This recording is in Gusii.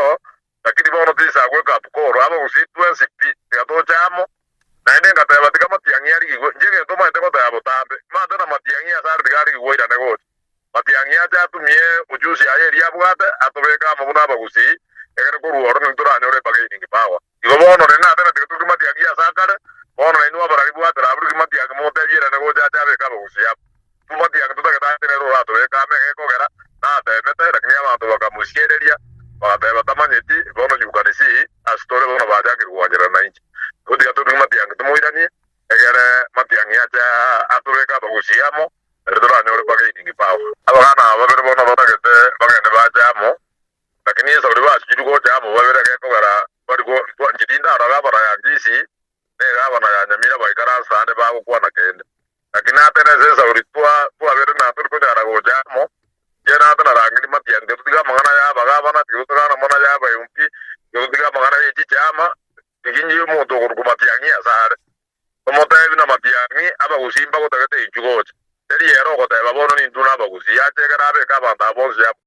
aro, lakini bono tinsa goika Apukoro, abagusii twensi pi, tiga toche amo. Naende ngateba, Tiga matiang'i arigigwe. Inche egento omanyete goteba botambe, mate na matiang'i ase are tiga arigigwe airane gocha. Matiang'i ache atumie ujusi yaye eria abwate, atobeke amo buna abagusii, egere korwa oro nintwe toranyore ebargaining power. Igo bono riria nateba tiga torugie matiang'i ase akare, bono nainwe abarari bwatera abwo rigia matiang'i motebie airane gocha ache abeke abagusii amo. Intwe matiang'i totagete ache nere oratobeke amo egekogera natemete, lakini abanto bakamosiereria, bagateba tamanyeti, bono you can see ase tore bono bachakire gwancherana nainche. Igo tiga torugie matiang'i tomoiranie, egere matiang'i ache atobeke abagusii amo, Nario toranyore bargaining power. Abagana aba babere bono batagete bagende bache amo, lakini esauri basichirwe gocha amo babere gekogera bari go inche tindara gavana ya Kisii na egavana ya Nyamira baikaranse ande bagokwana kende. Lakini ate nese esauri twa twabere na tori konyara gocha amo, inche nate narangeri matiang'i tiga totige amang'ana ya abagavana, tiga totogane amang'ana ya aba MP, tiga totige amang'ana ye chichama, tiga inche omonto okorokwa matiang'i ase are. Omotebi na matiang'i abagusii mbagotagete inchuo gocha. Teri ere ogoteba bono nintwe nabagusii, ache ekero abeke abanto aba bonsi amo.